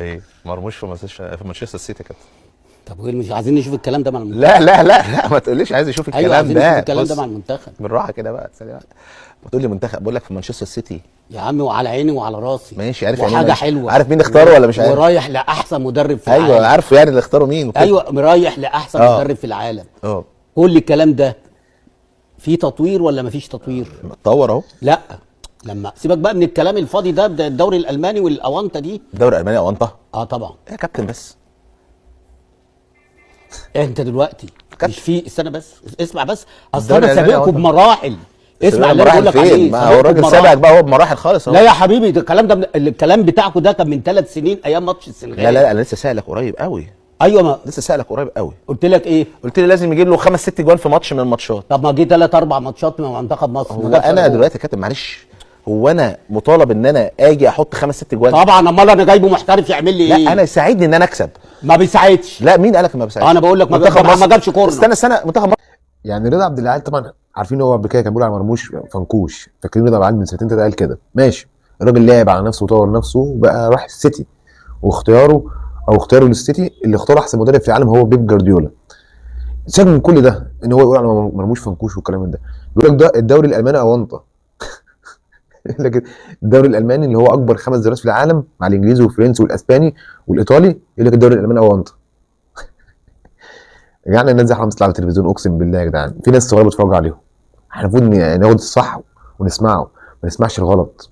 ايه مرموش في مانشستر سيتي كابتن. طب وايه، مش عايزين نشوف الكلام ده مع المنتخب؟ لا لا لا لا، ما تقوليش عايز اشوف الكلام. ايوه عايزين ده نشوف الكلام ده مع المنتخب. بالراحة كده بقى، بتقول لي منتخب، بقول لك في مانشستر سيتي يا عم، وعلى عيني وعلى راسي. ماشي، عارف يعني وحاجه حلوة. عارف مين اختاره ولا مش عارف؟ ورايح لاحسن مدرب في العالم. ايوه عارفه، يعني اللي اختاره مين وكده. ايوه رايح لاحسن مدرب في العالم. كل الكلام ده في تطوير ولا مفيش تطوير؟ اتطور اهو. لا لما سيبك بقى من الكلام الفاضي ده، ده الدوري الالماني والاونطه دي. الدوري الالماني اونطه؟ اه طبعا يا كابتن. بس انت دلوقتي مش في، استنى بس، اسمع بس، اصل الدوري انا الألماني سابقكم أونطة. بمراحل. اسمع اللي انا بقول مراحل لك فين؟ عليه. ما هو الراجل سابقكم سابقك بقى، هو بمراحل خالص اهو. لا يا حبيبي، ده الكلام ده الكلام بتاعكم ده كان من 3 سنين ايام ماتش السنغال. لا لا لا، انا لسه سائلك قريب قوي. ايوه ما لسه سائلك قريب قوي. قلت لك ايه؟ قلت لي لازم يجيب له 5 6 جوان في ماتش من الماتشات. طب ما جه 3 4 ماتشات من منتخب مصر. هو انا دلوقتي يا كابتن معلش، هو انا مطالب ان انا اجي احط 5 6 جوان؟ طبعا، امال انا جايبه محترف يعمل لي ايه؟ لا انا يساعدني ان انا اكسب. ما بيساعدش. لا مين قالك ما بيساعدش؟ انا بقول لك ما جابش corner. استنى استنى، منتخب مصر يعني رضا عبد العال طبعا عارفين هو قبل كده كان بيقول على مرموش فنكوش، فاكرين رضا عبد العال من سنتين ثلاثة قال كده، ماشي الراجل لعب على نفسه وطور نفسه وبقى راح السيتي، واختياره او اختياره للسيتي اللي اختار احسن مدرب في العالم هو بيب جوارديولا. سيبك من كل ده ان هو يقول على مرموش فنكوش والكلام ده، بيقول لك ده الدوري الالماني اونطه. لكن الدوري الالماني اللي هو اكبر 5 دوريات في العالم مع الانجليزي والفرنسي والاسباني والايطالي، يقول لك الدوري الالماني اونطه. يا جدعان الناس دي حرام تطلع على التلفزيون، اقسم بالله يا جدعان في ناس صغيرة بتتفرج عليهم. احنا المفروض ناخد الصح ونسمعه، ما نسمعش الغلط.